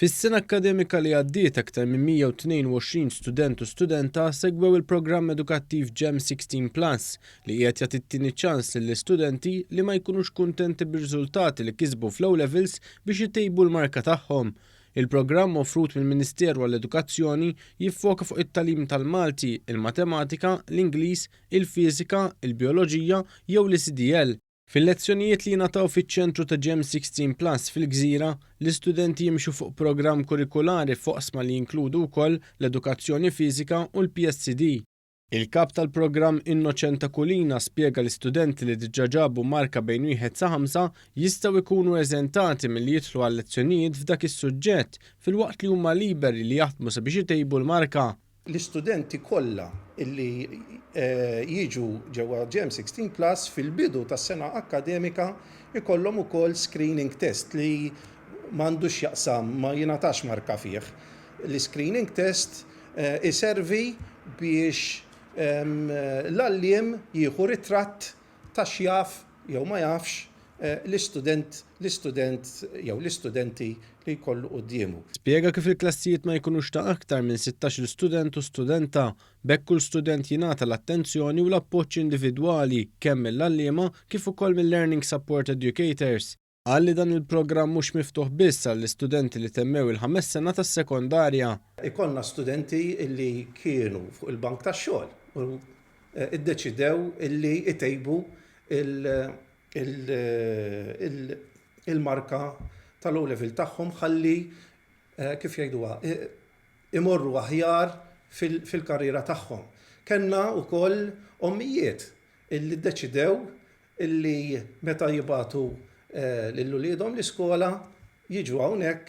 Fis-sena akkademika li għaddiet aktar minn 122 student u studenta segwew il-programm edukattiv GEM 16 Plus li qiegħed jagħti t-tieni ċans lill-istudenti li ma jkunux kuntenti bir-riżultati li kisbu fl-O Levels biex itejbu l-marka tagħhom. Il-programm offrut mill-Ministeru għall-Edukazzjoni jiffoka fuq it-tagħlim tal-Malti, il-Matematika, l-Ingliż, il-Fiżika, il-Bijoloġija jew l-ECDL. Fil-lezzjonijiet li jingħataw fiċ-ċentru ta' GEM 16 Plus fil-Gżira, l-istudenti jimxu fuq programm kurrikulari f'oqsma li jinkludu wkoll l-edukazzjoni fiżika u l-PSCD. Il-Kap tal-programm Innoċent Aquilina spjega li studenti li diġà ġabu marka bejn wieħed sa ħamsa jistgħu jkunu eżentati milli jidħlu għal-lezzjonijiet f'dak is-suġġett filwaqt li huma liberi li jaħdmu sabiex itejbu l-marka. L-istudenti kollha li jiġu ġewwa GEM 16 Plus fil-bidu tas-sena akkademika jkollhom ukoll screening test li m'għandux x'jaqsam, ma jingħatax marka fih. L-iscreening test iservi biex l-għalliem jieħu ritratt ta' x'jaf jew ma jafx l-istudent l-istudent jew l-istudenti li jkollu quddiemu. Spjega kif il-klassijiet ma jkunux ta' aktar minn 16-il student u studenta, b'hekk kull student jingħata l-attenzjoni u l-appoġġ individwali kemm mill-għalliema kif ukoll mil-Learning Support Educators. Qal li dan il-programm mhux miftuħ biss għall-istudenti li temmew il-ħames sena tas-sekondarja. Ikollna studenti li kienu fuq il-bank tax-xogħol u ddeċidew li jtejbu il-marka tal-O Level tagħhom ħalli, kif jgħiduha, imorru aħjar fil-karriera tagħhom. Kellna wkoll ommijiet illi ddeċidew illi meta jibagħtu lil uliedhom l-iskola jiġu hawnhekk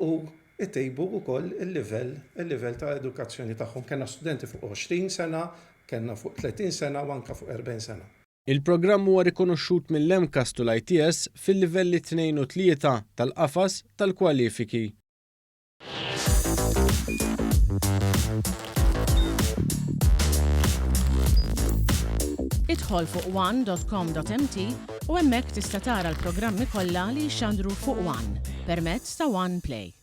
u jtejbu wkoll il-livell il-livell ta' edukazzjoni tagħhom. Kellna studenti fuq 20 sena, kellna fuq 30 sena u anke fuq 40 sena. Il-programm huwa rikonoxxut mill-MCAST u l-ITS fil-livelli tnejn u tlieta tal-qafas tal-kwalifiki. Idħol fuq one.com.mt u hemmhekk tista' tara l-programmi kollha li jixxandru fuq One permezz ta' One Play.